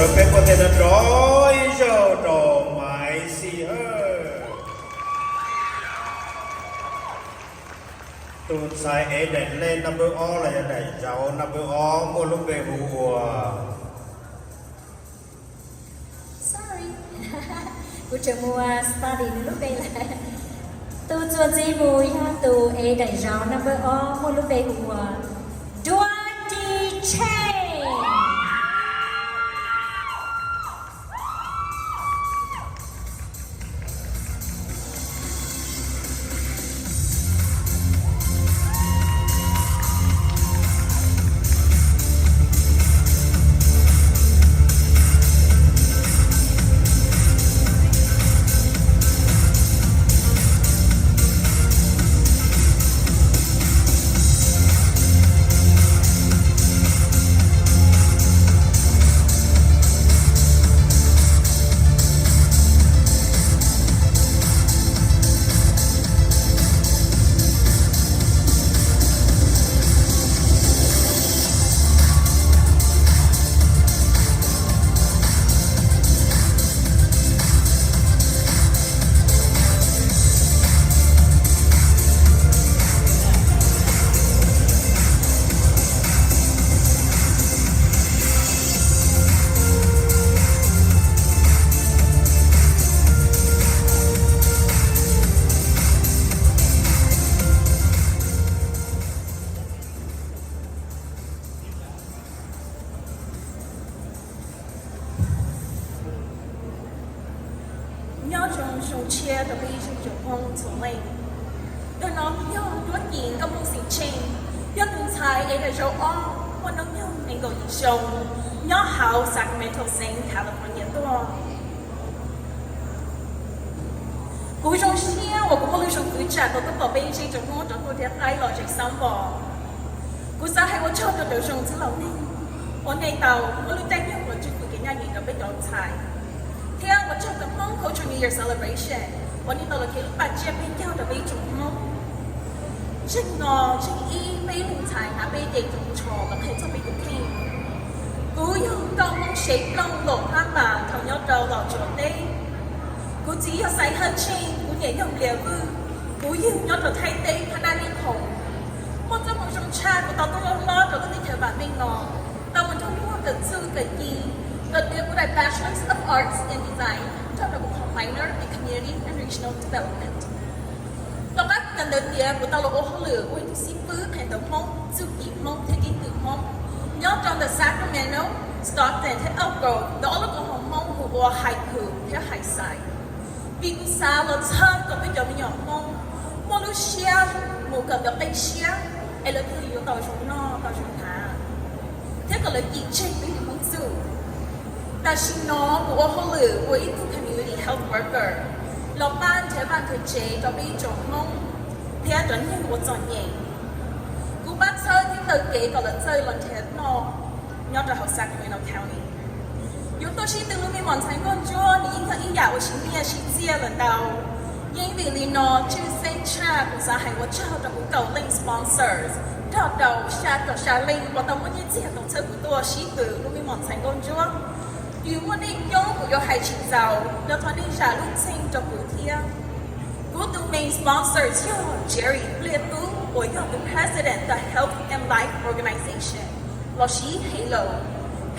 Peb muab tej no rov ib zaug rau Maiv Xis Hawj. Tus ntxhais ev daim lej number ob los yog daim zauv number ob muaj lub npe hu ua, sorry, kuv tseem mus study nws lub npe lawm. Tus txuas ntxiv mus yog tus ev daim zauv number ob muaj lub npe hu ua Duati Chee. Nyob zoo, zoo tshiab rau peb ib tsoom Hmoob txhua leej. Tus no yog Duab Kis nkauj Hmoob xeem Tsheej, yog tus ntxhais ev daim zauv ob muaj hnub nyoog nees nkaum yim xyoo, nyob hauv Sacramento xeev California tuaj. Kuv zoo siab uas kuv muaj lub zoo kwv tsam tau tuaj pom peb ib tsoom Hmoob rov tuaj thiab qaib los zem xab npos. Kuv xav hais ua tsaug rau cov zoo txwj laus neeg uas nej tau muab lub caij nyoog los tswj hwm kev ncaj ncees rau peb cov ntxhais, thiab ua tsaug rau Hmoob Cultural New Year Celebration uas nej tau los qhib lub paj tsiab peb caug rau peb ib tsoom Hmoob. Zeej no, zeej ib peb leeg ntxhais hnav peb ce ntoo tsho los qhia txog peb tus kheej. Kuv yog nkauj Hmoob Xeev Plooj Luam Phab Npas thaum nyob rau Los Tsuas teb. Kuv txiv yog Xaiv Hawj Tsheej, kuv niam yog Nplias Vwj, kuv yug nyob rau Thaib teb Phab Naj Nij Khoom. Muaj txoj moo zoo tshaj kuv tau tuaj loj hlob rau lub teb chaws vam meej no, tau mus nrog luag kawm txuj kawm ci, kawm tiav kuv daim Bachelors of Arts in Design nrog rau kuv qhov Minor in Community and Regional Development. Tom qab kuv kawm ntawv tiav kuv tau los ua hauj lwm ua ib tug xib fwb qhia ntawv Hmoob, txuj ci Hmoob thiab keeb kwm Hmoob nyob rau ntawm Sacramento, Stockton thiab Elk Grove ntawm ob lub koom haum Hmoob hu ua Hais Hwm thiab Hais Xais. Vim kuv xav los txhawb kom peb cov me nyuam Hmoob muaj lub siab mus kawm ntawv qib siab es lawv thiaj li yuav tau zoo noj tau zoo hnav, thiab kom lawv cim tseg peb li Hmoob txuj. Tam sim no kuv ua hauj lwm ua ib tug community health worker, los pab nrhiav vaj nrhiav tsev rau peb ib tsoom Hmoob thiab cov neeg ua txom nyem. Kuv pab txhawb thiab taw kev kom lawv txawj los nrhiav noj nyob rau hauv Sacramento County. Yuav tuaj sib tw lub me mos ntxhais nkauj ntsuab nws yeej yog ib yam uas sib nyiaj sib txiaj lawm ntau. Yeej vim li no tswj xeeb tshaj kuv xav hais ua tsaug rau kuv kaum leej sponsors nrog rau xya caum xya leej uas tau muaj nyiaj txiag tau txhawb kuv tuaj sib tw lub me mos ntxhais nkauj ntsuab. Yus muaj nej coob kuv yuav hais tsis txaus, nco thov nej zam lub txim rau kuv thiab. Kuv tus main sponsors yog Jerry Npliaj Tub uas yog tus president ntawm Health and Life Organization lossis HALO.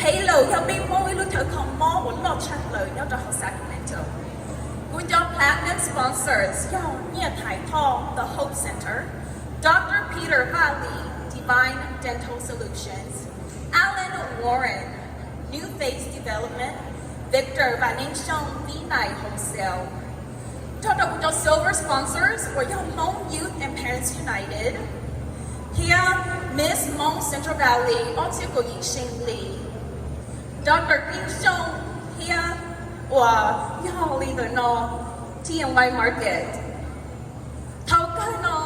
HALO yog peb Hmoob ib lub chaw kho mob uas loj tshaj plaws nyob rau hauv Sacramento. Kuv cov platinum sponsors yog Nyiaj Thaiv Thoj The Hope Center, Doctor Peter Vaj Lis Divine Dental Solutions, Alan Warren New Face Development, Victor Vam Neej Xyooj Vib Nais Wholesale. Nrog rau kuv cov silver sponsors uas yog Hmoob Youth and Parents United thiab Miss Hmoob Central Valley ob txhiab kaum yim Seng Lis, Doctor Pij Xyooj thiab uas yog li ntawm no T M Y Market. Thaum kawg no,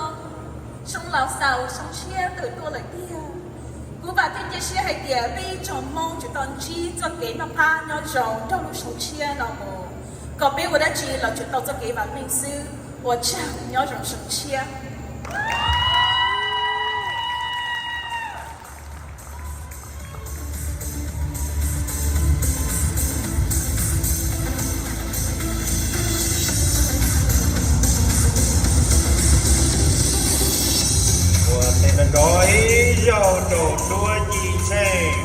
xyoo laus xaus xyoo tshiab tawm tuaj lawm tiag. Kuv vam thiab cia siab hais tias peb ib tsoom Hmoob tsum tau ntsib txoj kev noj qab nyob zoo nrog lub xyoo tshiab no mus, kom peb ua dab tsi los tsum tau txoj kev vam meej xwb. Ua tsaug, nyob zoo xyoo tshiab. Rov ib zaug rau duab Ci Tsheej.